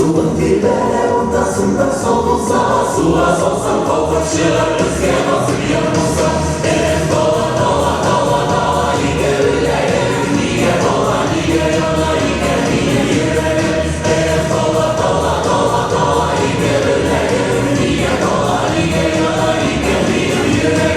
Дулкын тирбәлә уртасында сал булса, Суга салсаң калкып чыгар безгә зыян булса. Эх, дала, дала, дала, дала, ике беләгем, Нигә дала, нигә яна икән минем йөрәгем? Эх, дала, дала, дала, дала, ике беләгем, Нигә дала, нигә яна икән минем йөрәгем?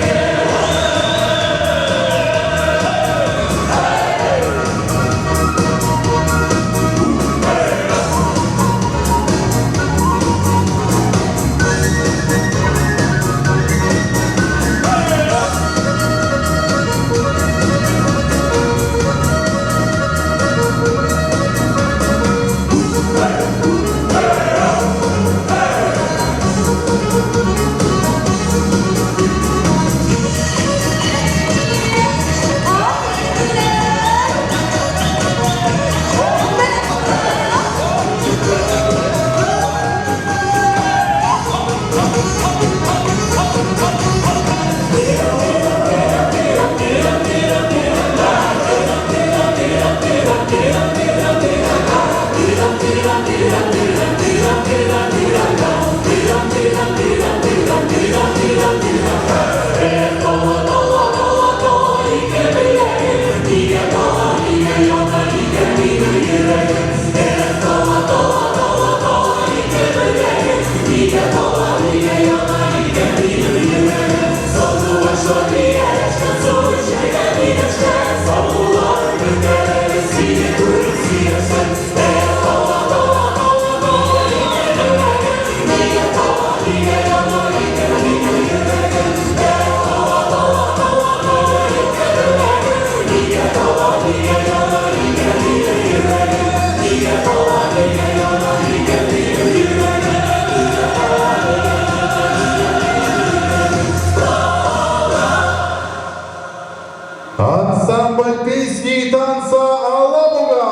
Ансамбль песни и танца «Алабуга».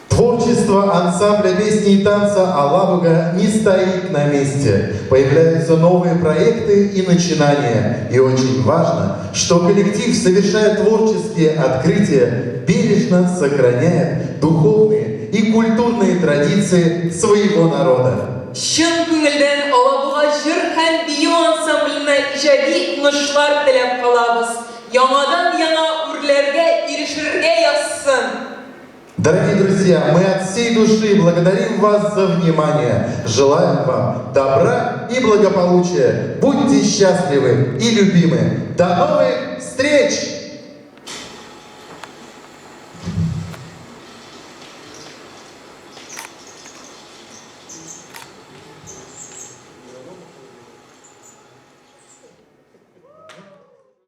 Творчество ансамбля песни и танца «Алабуга» не стоит на месте. Появляются новые проекты и начинания. И очень важно, что коллектив, совершая творческие открытия, бережно сохраняет духовные и культурные традиции своего народа. Чын күңелдән Алабуга җыр һәм бию ансамбленә иҗади уңышлар теләп калабыз. Яңадан-яңа үрләргә ирешергә язсын! Дорогие друзья, мы от всей души благодарим вас за внимание. Желаем вам добра и благополучия. Будьте счастливы и любимы. До новых встреч!